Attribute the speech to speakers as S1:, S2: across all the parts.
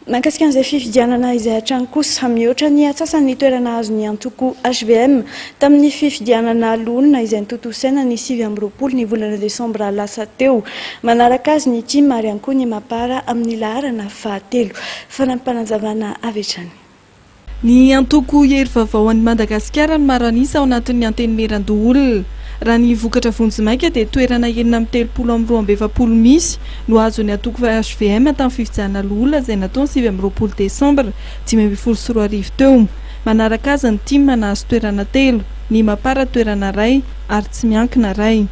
S1: Mahakasika an'izay fifidianana izay hatrany kosa, mihoatra ny atsasany ny toerana azon'ny antoko hvm tamin'ny fifidianana loholona izay notontosaina ny 29 ny volana desambra lasa teo. Manaraka azy ny tim ary ihany koa ny Mapar amin'ny laharana fahatelo. Fanampim-panazavana avy hatrany.
S2: Ny antoko Hery Vaovao an'i Madagasikara no maro an'isa ao anatin'ny Antenimierandoholona. Raha ny vokatra vonjimaika dia toerana 36 amin'ny 42 misy no azon'ny antoko hvm tamin'ny fifidianana loholona izay natao ny 29 desambra 2015 teo. Manaraka azy ny tim nahazo toerana telo, ny Mapar toerana iray ary tsy miankina iray.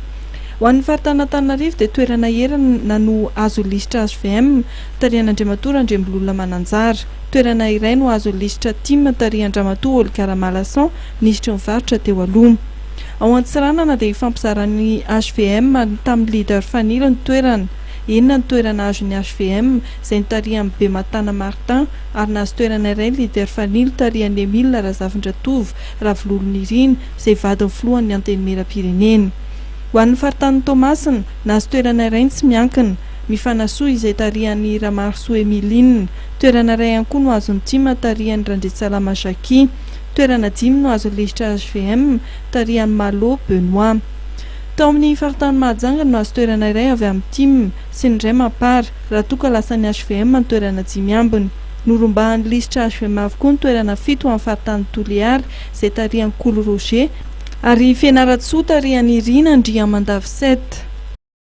S2: Ho an'ny faritanin'Antananarivo dia toerana enina no azon'ny lisitra hvm tarihan'Andriamatoa Randriambololona Mananjara. Toerana iray no azon'ny lisitra tim tarihan-dRamatoa Olga Ramalason, minisitry ny varotra teo aloha. Ao Antsiranana dia ifampizaran'ny hvm tamin'ny Leader Fanilo ny toerana. Enina ny toerana azon'ny hvm, izay notarihan'i Bematana Martin, ary nahazo toerana iray ny Leader Fanilo tarihan'i Emile Razafindratovo Ravololonirina, izay vadin'ny filohan'ny Antenimierampirenena. Ho an'ny faritanin'i Toamasina, nahazo toerana iray ny tsy miankina, Mifanasoa izay tarihan'i Ramarosoa Emiline. Toerana iray ihany koa no azon'ny tim tarihan'i Randriantsalama Jacquis. Toerana dimy no azon'ny lisitra hvm tarihan'i Malo Benoit. Tao amin'ny faritanin'i Mahajanga no nahazo toerana iray avy amin'ny tim sy ny iray Mapar, raha toa ka lasan'ny hvm ny toerana dimy ambiny. Norombahan'ny lisitra hvm avokoa ny toerana fito ho an'ny faritanin'i Toliara, izay tarihan'i Kolo Roger, ary Fianarantsoa tarihan'i Rina Andriamandavy Seth.